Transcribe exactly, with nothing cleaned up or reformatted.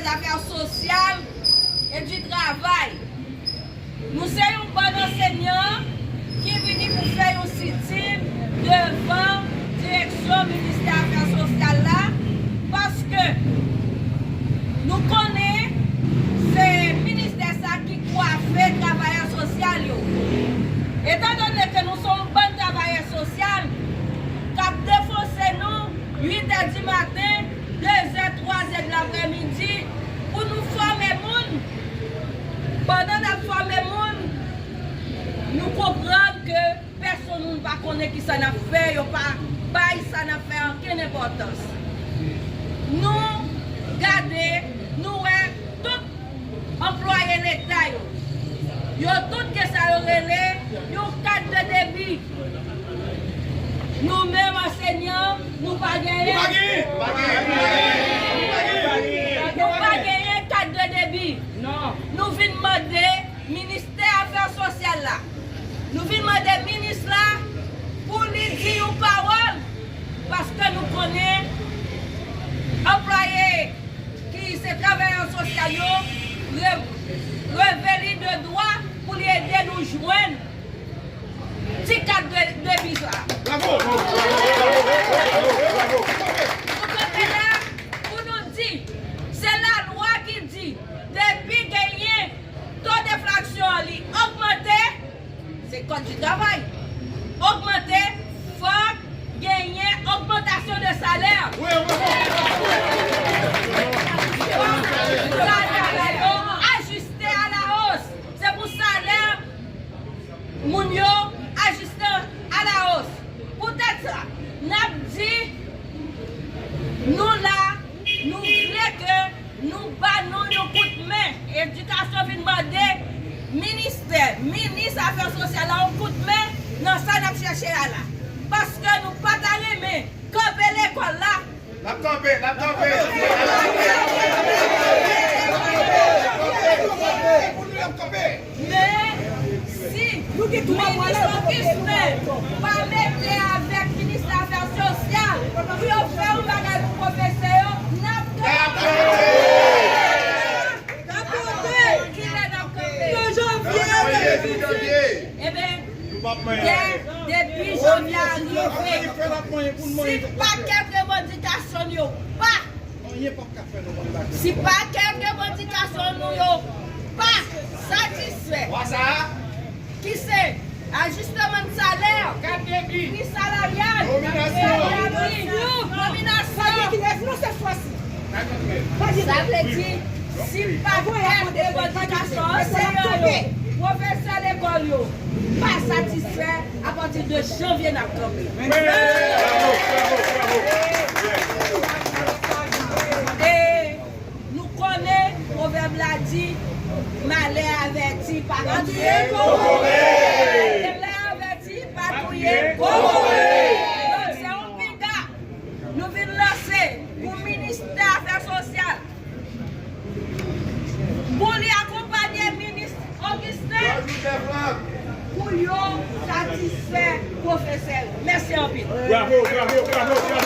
Afè sosyal e di travay. Nou se yon bann ansenyan ki vini pou fè yon sitin devan direksyon ministè afè sosyal la, paske nou konnen se ministè sa ki kwafe travayè sosyal yo. Etandone ke nou se yon bann travayè sosyal k ap defonse nou uit è di maten, de zè, twa zè de laprèmidi, pou nou fòme moun. Pandan n ap fòme moun, nou konprann ke pèsonn moun pa konnen kisa n ap fè, yo pa bay sa n ap fè ankenn enpòtans. Nou gade, nou wè tout anplwaye leta yo. Yo tout gen sa yo rele yon kat de debi. Nou menm ansenyan, nou pa genyen. Nou pa genyen. Nou pa genyen kat de debi. Nou vin mande ministè afè sosyal la. Nou vin mande minis la pou li di yon pawòl, paske nou konnen anplwaye ki se travayè sosyal yo re-, reve li de dwa pou li ede nou jwenn ti kat de, de viza. Bravo! Bravo! Bravo! Bravo! Nou kanpe la pou nou di, se lalwa ki di, depi genyen to deflaksyon an li ogmante, se kòd di travay. Ogmante, fòk genyen ogmantasyon de salè. Fòk salè yo ajiste a la hausse. Se pou salè moun yo ajiste a la hausse. Poutèt sa, n ap di, nou la, nou vle ke nou ba nou yon kout men. Edikasyon vin mande ministè, minis afè sosyal la yon kout men nan sa n ap chèche a la. Paske nou pa ta renmen kanpe lekòl la. N ap kanpe, n ap kanpe. Men, si minis Augustin pa mete avèk minis afè sosyal pou yo fè yon bagay pou pwofesè yo, n ap kanpe. Kilè n ap kanpe? Nan janvye de mil vennsenk. Ebyen, gè depi janvye a rive. Si pakèt revandikasyon nou yo pa, si pakèt revandikasyon nou yo pa satisfè, ki se ajisteman salè, pri salaryal, nominasyon, nominasyon. Sa vle di, si pakèt revandikasyon ansèyan yo, pwofesè lekòl yo pa satisfè, apati de janvye n ap kanpe. E nou konnen pwovèb la di, malè avèti pa touye kokobe. Malè avèti pa touye kokobe. Donk, se yon piga nou vin lanse pou ministè afè sosyal, pou li akonpanye minis Augustin, pou yo satisfè pwofesè yo. Mèsi anpil. Bravo, bravo, bravo, bravo.